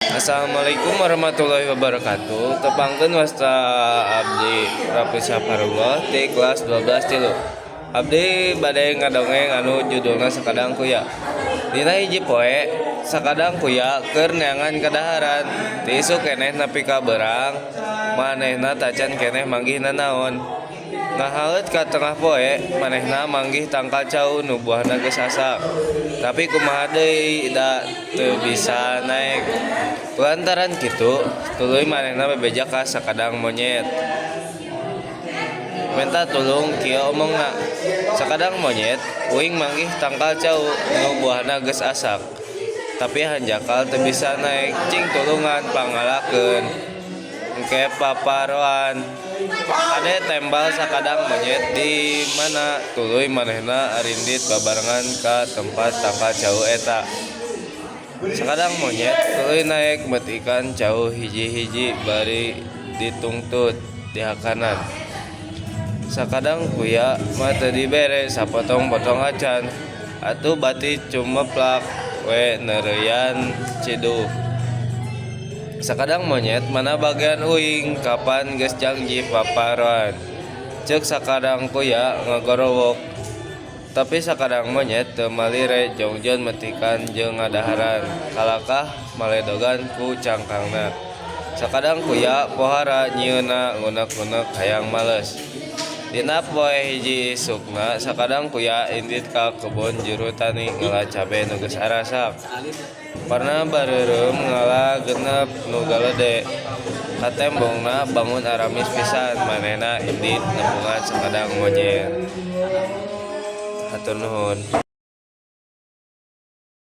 Assalamualaikum warahmatullahi wabarakatuh. Tepangkeun, wasta abdi Rafi Safarullah ti kelas 12 tilu. Abdi bade ngadongeng anu judulna Sakadang Kuya. Dina hiji poe, Sakadang Kuya keur neangan kadaharan. Ti isuk keneh nepi ka beurang, manehna tacan keneh manggih nanaon. Ngahaeut ka tengah poe, manehna manggih tangkal cau nu buahna geus asak. Tapi kumaha deui, da teu bisa naek. Kulantaran kitu, tuluy manehna bebeja ka Sakadang Monyet. Menta tulung kieu omongna, "Sakadang Monyet, uing manggih tangkal cau nu buahna geus asak. Tapi hanjakal teu bisa naek, cing tulungan pangngalakeun. Engke paparoan." "Kade," tembal Sakadang Monyet, "di mana?" Tuluy manehna arindit babarengan ka tempat tangkal cau eta. Sakadang Monyet tuluy naek metikan cau hiji-hiji bari ditungtut dihakanan. Sakadang Kuya mah teu dibere sapotong-potong acan. Atuh bati cumeplak we neureuyan ciduh. "Sakadang Monyet, mana bagean uing, kapan geus jangji paparoan?" ceuk Sakadang Kuya ngagorowok. Tapi Sakadang Monyet teu malire, jongjon metikan jeung ngadaharan, kalakah maledogan ku cangkangna. Sakadang Kuya pohara nyieunna ngunek-ngunek hayang males. Dina poe hiji isukna, Sakadang Kuya indit ka kebon juru tani ngala cabe nu geus arasak. Parna bareureum ngala 6 nu galede. Katembongna bangun aramis pisan, manehna indit nepungan Sakadang Monyet. Hatur nuhun.